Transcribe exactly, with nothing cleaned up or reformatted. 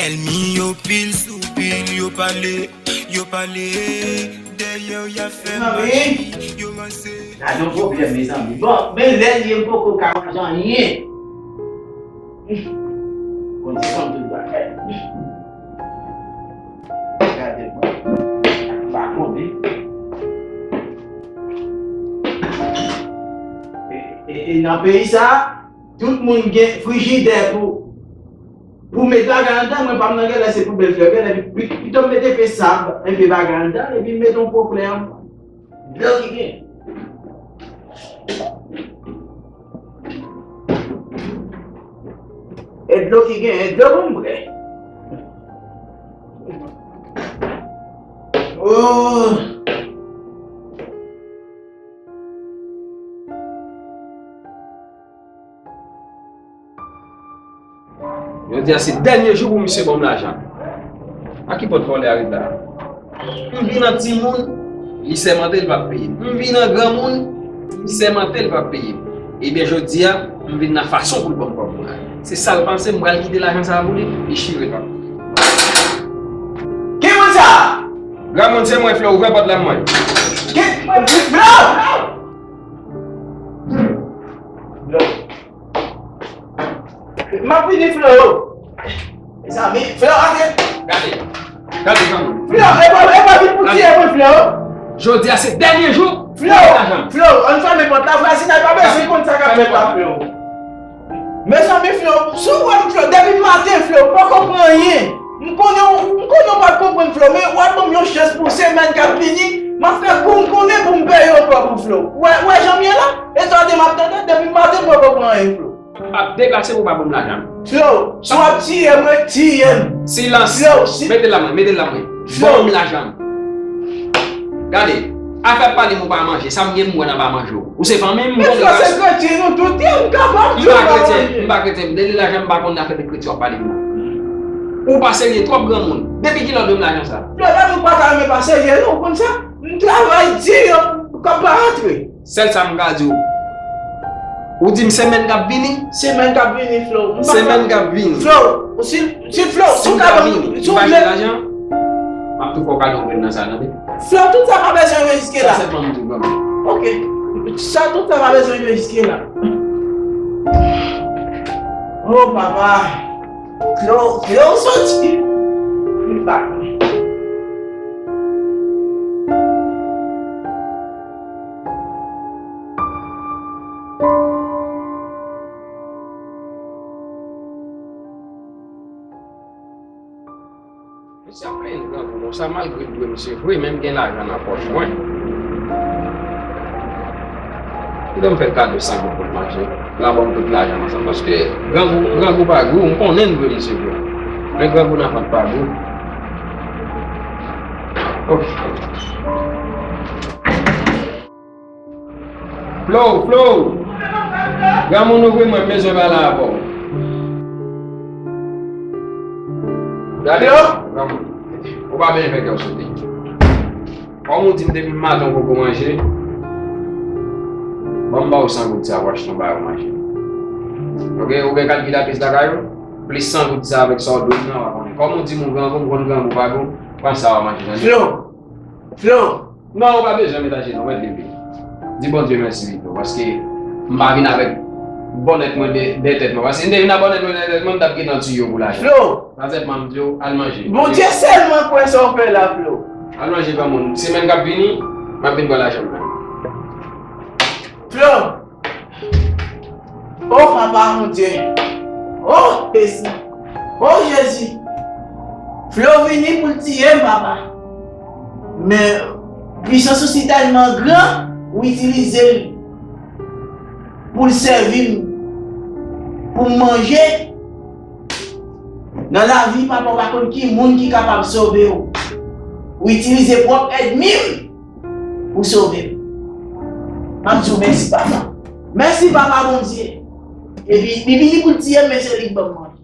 Ènmi yo pil sou pil, yo pale, yo pale. Dèyè w y ap fè maji, yo ranse. Gade yon pwoblèm, mezanmi. Bon, men lè l ye, m poko ka manje anyen. Kondisyon tout bagay. Gade, bon. Pa konnen. E, e, e nan peyi sa, tout moun gen frijidè pou, pou met bagay anndan, mwen pa m nan genlè se poubèl flè, genlè pi-, pito m mete pe sab, enpe bagay anndan, epi m mete yon po flè ankò. Dlo ki gen. E dlo ki gen, e dlo pou m bwè. Oh. Jodi a se dènye jou pou misye ban m lajan. A ki pòt vòlè a ret la? M vin an timoun, li sèmante l p ap peye m. M vin an granmoun, li sèmante l p ap peye m. Ebyen, jodi a, m vin nan fason pou l ban m kòb mwen. Se sa l panse, m pral kite lajan sa a pou li, li chire l p ap peye m. Ki moun sa? Granmoun, se mwen, Flo, ouvè pòt la mwen. Ki? Flo! M ap vini, Flo. Mezanmi, Flo, antre. Gade. Gade, gade. Flo, e pa, e pa vin pou tiye mwen, Flo. Jodi a se dènye jou. Flo, Flo, ann fèmen pòt la, vwazinay pa bezwen konn sa k ap fèt la, Flo. Mezanmi, Flo, si w wè m, Flo, depi maten, Flo, m poko pran anyen. M konnen w, m konnen w p ap konprann, Flo, men w ap ban m yon chans pou semèn k ap vini. M ap fè kou m konnen pou m peye w kòb ou, Flo. W wè, w wè jan m ye la? E sa w di m ap tande, depi maten m poko pran anyen, Flo. M p ap deplase pou w pa ban m lajan m. Flo, si w ap tiye mwen, tiye m. Silans. Flo, si... Mete l la mwen, mete l la mwen. Flo. Ban m lajan m. Gade, afè pale m ou pa manje, sa m gen m wè nan pa manje w. Ou se fanmi m, m konnen. Men Flo, se kretyen nou tout ye, m kapab di w pa manje. M pa kretyen, m pa kretyen. M dele lajan m, m pa konn afè de kretyen w ap pale m nan. Ou pa serye twòp granmoun. Depi kilè w dwe m lajan sa? Flo, lè nou pa ta renmen pa serye non, ou konn sa? M travay di, kòb pa rantre. Sèl sa m ka di w. Ou di m semèn k ap vini? Semèn k ap vini, Flo. Semèn k ap vini. Flo, si, si Flo, si w ka ban m, si w vle. M ap tou fè w kado grenn nan sa, tande. Flo, tout sa pa bezwen rive jiske la. Sa sèlman m di w, granmoun. Ok. Sa, tout sa pa bezwen rive jiske la. Oh, papa. Flo, Flo soti. Li pa. Misye ap plenyen grangou konsa, malgre l dwe misye vre, men m gen lajan nan pòch mwen. Kidonk m fè l kado san goud pou l manje. L a ban m tout lajan ansanm, paske grangou, grangou pa gou, m konnen l dwe misye vre. Men grangou nan vant pa gou. Ok. Flo, Flo! Granmoun, ouvri mwen, m bezwen pale avè w. Gade, granmoun. Ou pa bezwen fè kè w sote. Kòm ou di m depi maten ou poko manje, ban m ba w san goud sa pou achte yon bagay ou manje. Ok, ou gen kalkilatris lakay ou? Plis san goud sa avèk sa w dwe m nan, w a konnen. Kòm ou di m ou grangou, m konn grangou pa gou, pran sa w a manje, tande? Flo! Flo! Non, ou pa bezwen met ajenou, mèt leve. Di Bondye mèsi pito, paske m pa vin avèk bonnèt mwen dè, dèyè tèt mwen. Paske m te vin ak bonnèt mwen dèyè tèt mwen, m t ap gentan tiye w pou lajan. Flo! Sa sèlman m di w, al manje. Bondye sèlman kwè sa w fè la, Flo. Al manje, granmoun. Semèn k ap vini, m ap vin pran lajan m nan. Flo! Oh, papa Bondye. Oh, Jezi. Oh, Jezi. Flo vini pou l tiye m, papa. Men, pwisans ou si tèlman gran, ou itilize l pou l sèvi m, pou m manje. Nan lavi, papa, ou pa konn ki moun ki kapab sove w. Ou itilize pwòp ènmi m pou sove m. M ap di w mèsi, papa. Mèsi, papa Bondye. Epi, li vini pou l tiye m, men se li k ban m manje.